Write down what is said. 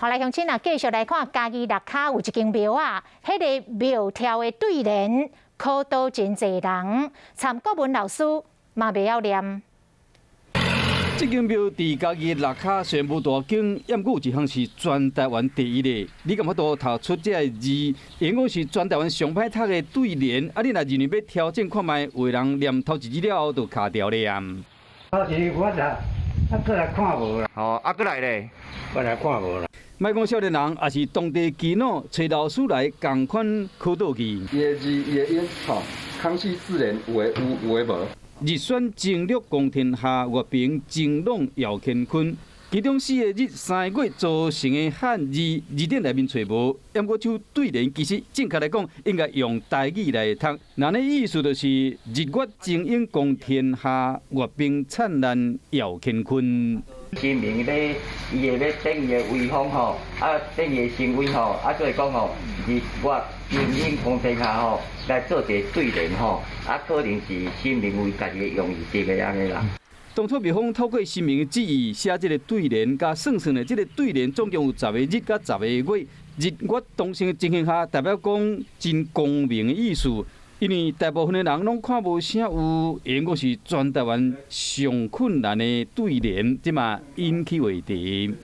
好來，鄉親啊，繼續來看嘉義蚋卡有一間廟啊，彼個廟柱的對聯考倒真濟人，參國文老師嘛袂曉念。這間廟佇嘉義蚋卡雖然無大間，毋過有一項是全台灣第一的。你敢有法度讀出這个字？因講是全台灣上歹讀的對聯。啊，你若認為欲挑戰看覓，有人念頭一字了後就卡掉咧啊。頭一我就啊，閣來看無啦。哦，啊，閣來咧，閣來看無啦。莫講少年人，也是當地耆老，揣老師來仝款考倒去。伊的字，伊的音，吼，康熙字典有的有，有的無。日宣經略公天下，月平晴朗耀乾坤。其中四个日三个月組成的漢字字典內面揣無，毋過這對聯其實正確來講應該用台語來讀。那呢意思就是日月精英公天下，月平燦爛耀乾坤。神明咧，伊會欲展伊的威風吼，啊，展伊的神威吼，啊，所以講吼，日月精英公天下吼，來做一个對聯吼，啊，可能是神明為家己的用意設的按呢啦。當初廟方透過神明的旨意寫這个對聯，佮算算咧，這个對聯總共有十个日佮十个月，日月同升的情形下，代表講真光明的意思。因為大部分的人攏看無啥有，應該是全台灣上困難的對聯，這嘛引起話題。